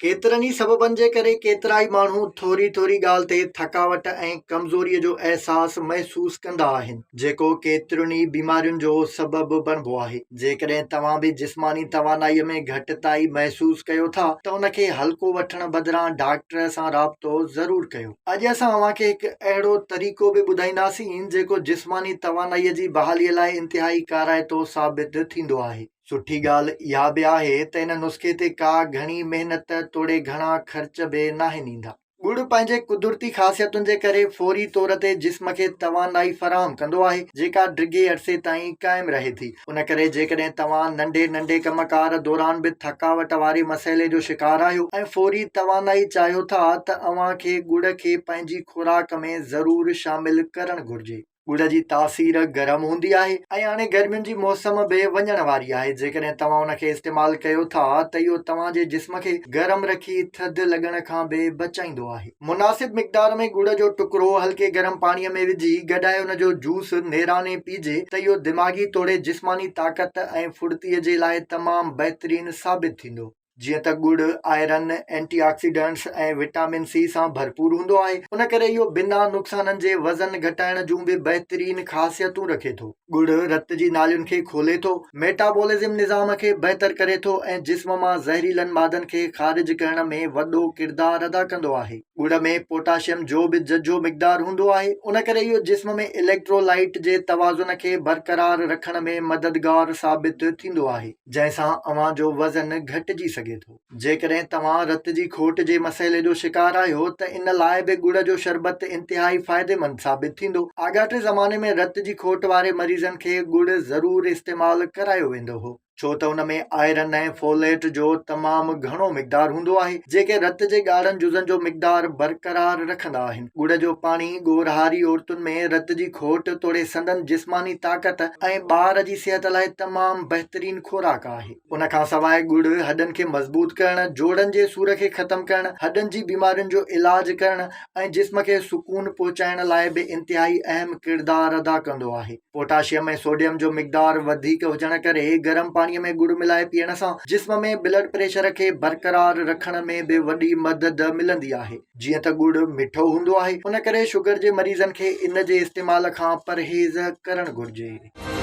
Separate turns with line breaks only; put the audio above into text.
ڪيترن ئي سببن جي ڪري ڪيترائي ماڻهو ٿوري ٿوري ڳالهه تي ٿڪاوٽ ۽ ڪمزوري جو احساس محسوس ڪندا آهن، جيڪو ڪيترين ئي بيمارين جو سبب بڻبو آهي. جيڪڏهن توهان به جسماني توانائي ۾ گهٽتائي محسوس ڪيو ٿا ته ان کي هلڪو وٺڻ بدران ڊاڪٽر سان رابطو ضرور ڪيو. اڄ اسان اوهان کي هڪ اهڙو طريقو به ٻڌائينداسين جيڪو جسماني توانائي جي بحالي لاء انتهائي ڪارائتو ثابت ٿيندو آهي. سٺي ڳالهه اها به آهي ته ان نسخي تي ڪا گهڻي محنت توڙي گهڻا خرچ به ناهن ايندا. ڳڙ پنهنجي قدرتي خاصيتن جي ڪري فوري طور تي جسم کي توانائي فراهم ڪندو آهي، جيڪا ڊگهي عرصي تائين قائم رهي ٿي. ان ڪري جيڪڏهن توهان ننڍي ننڍي ڪم ڪار دوران به ٿڪاوٽ واري مسئلي جو شڪار آهيو ۽ فوري توانائي چاهيو ٿا ته اوهان کي ڳڙ کي پنهنجي خوراڪ ۾ ضرور شامل ڪرڻ گهرجي. ڳڙ جي تاثير گرم هوندي آهي ۽ هاڻي گرمين جي موسم به وڃڻ واري آهي جيڪڏهن توهان ان کي استعمال ڪيو ٿا ته اهو توهان جي جسم کي گرم رکي ٿڌ لڳڻ کان به بچائيندو آهي. مناسب مقدار ۾ ڳڙ جو ٽڪرو هلڪي گرم پاڻي ۾ وجهي گڏائي ان جو جوس نيراني پيئجي ته اهو دماغي توڙي جسماني طاقت ۽ ڦڙتي جي لاء تمام بهترين ثابت ٿيندو. جيئن ته ڳڙ iron, anti oxidants ۽ vitamin C سان ڀرپور هوندو آهي، ان ڪري اهو بنا نقصانن جي وزن گهٽائڻ جون به بهترين خاصيتون رکي ٿو. ڳڙ رت جي نالين کي کولي ٿو، ميٽابولزم نظام کي بهتر ڪري ٿو ۽ جسم مان زهريلن مادن کي خارج ڪرڻ ۾ وڏو ڪردار ادا ڪندو آهي. ڳڙ ۾ پوٽاشيم جو به ججهو مقدار هوندو آهي، ان ڪري اهو جسم ۾ اليڪٽرولائيٽ جي توازن کي برقرار رکڻ ۾ مددگار ثابت ٿيندو آهي. جنهن سان اوهان جو وزن گهٽجي سگهي ٿو. جيڪڏهن توهان رت جي کوٽ جي مسئلي جو شڪار آهيو ته ان لاء به ڳڙ جو شربت انتهائي فائديمند ثابت ٿيندو. آڳاٽي زماني ۾ رت جي کوٽ واري مريضن کي ڳڙ ضرور استعمال ڪرايو ويندو هو. ڇو ته ان ۾ آئرن ۽ فوليٽ جو تمام گهڻو مقدار هوندو آهي، جيڪي رت جي ڳاڙهن جزن جو مقدار برقرار رکندا آهن. ڳڙ جو پاڻي ڳورهاري عورتن ۾ رت جي کوٽ توڙي سندن جسماني طاقت ۽ ٻار جي صحت لاء تمام بهترين خوراڪ آهي. ان کان سواء ڳڙ هڏن کي مضبوط ڪرڻ، جوڙن جي سور کي ختم ڪرڻ، هڏن جي بيمارين جو علاج ڪرڻ ۽ جسم کي سڪون پهچائڻ لاء به انتهائي اهم ڪردار ادا ڪندو آهي. پوٽاشيم ۽ سوڊيم جو مقدار وڌيڪ هجڻ ڪري گرم پاڻي ۾ ڳڙ ملائي پيئڻ سان جسم ۾ بلڊ پريشر کي برقرار رکڻ ۾ به وڏي مدد ملندي آهي. جيئن ته ڳڙ مٺو هوندو آهي ان ڪري شگر جي مريضن کي ان جي استعمال کان پرهيز ڪرڻ گهرجي.